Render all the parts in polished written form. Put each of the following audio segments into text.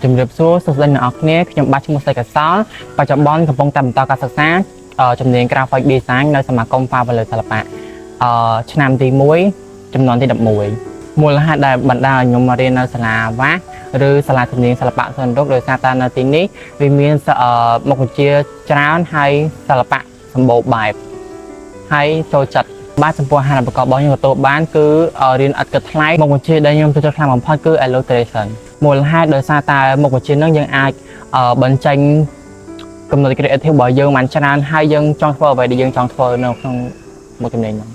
ជំរាបសួរសួស្តីអ្នកទាំងអស់គ្នាខ្ញុំបាទឈ្មោះសេកសលបច្ចុប្បន្នកំពុងតែបន្តការសិក្សាជំនាញ Graphic Design នៅសមាគមហ្វាវលើសិល្បៈឆ្នាំទី1ចំនួនទី11មូលហេតុដែលបណ្ដាលឲ្យខ្ញុំមករៀននៅសាលាវ៉ាឬសាលាជំនាញសិល្បៈសន្ទុកដោយសារតែនៅទីនេះវាមានមុខវិជ្ជាច្រើនហើយសិល្បៈសម្បូរបែបហើយចូលចិត្តបាទចំពោះអាហារូបករណ៍របស់ខ្ញុំទទួលបានគឺរៀនឥតគិតថ្លៃមុខវិជ្ជាដែលខ្ញុំចូលចិត្តខ្លាំងបំផុតគឺ illustration មូលហេតុដោយសារតែមុខវិជ្ជាហ្នឹងយើងអាចបញ្ចេញគំនិត creative របស់យើងបានច្រើនហើយយើងចង់ធ្វើអ្វីដែលយើងចង់ធ្វើនៅក្នុងមុខជំនាញហ្នឹង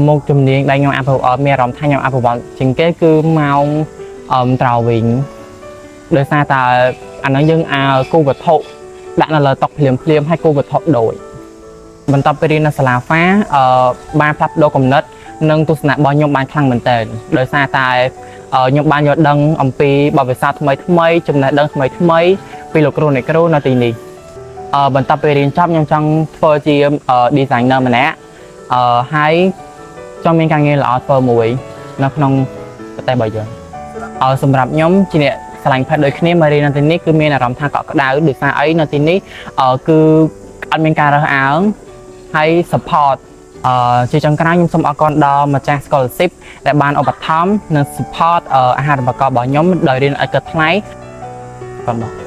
មុខជំនាញដែលខ្ញុំអភិវឌ្ឍមានអារម្មណ៍ថាខ្ញុំអភិវឌ្ឍជាងគេគឺម៉ោងអឺ drawing ដោយសារតែអាហ្នឹងយើងអាចគូវត្ថុដាក់នៅលើតុភ្លាមភ្លាមហើយគូវត្ថុដូចបន្ទាប់ពីរៀននៅសាលាហ្វាបានផ្លាស់ប្ដូរគំនិតនិងទស្សនៈរបស់ខ្ញុំបានខ្លាំងមែនទែនដោយសារតែខ្ញុំបានយល់ដឹងអំពីបទពិសោធន៍ថ្មីថ្មីចំណេះដឹងថ្មីថ្មីពីលោកគ្រូអ្នកគ្រូនៅទីនេះបន្ទាប់ពីរៀនចប់ខ្ញុំចង់ធ្វើជា designer ម្នាក់ហើយចង់មានការងារល្អធ្វើមួយនៅក្នុងប្រទេសរបស់យើងសម្រាប់ខ្ញុំជាអ្នកស្រឡាញ់ភេទដូចគ្នាមករៀននៅទីនេះគឺមានអារម្មណ៍ថាកក់ក្ដៅដោយសារអីនៅទីនេះគឺអត់មានការរើសអើងហើយ support ជាចុងក្រោយខ្ញុំសូមអរគុណដល់ម្ចាស់ scholarship ដែលបានឧបត្ថម្ភនិង support អាហារូបករណ៍របស់ខ្ញុំដោយរៀនឥតគិតថ្លៃអរគុណបាទ។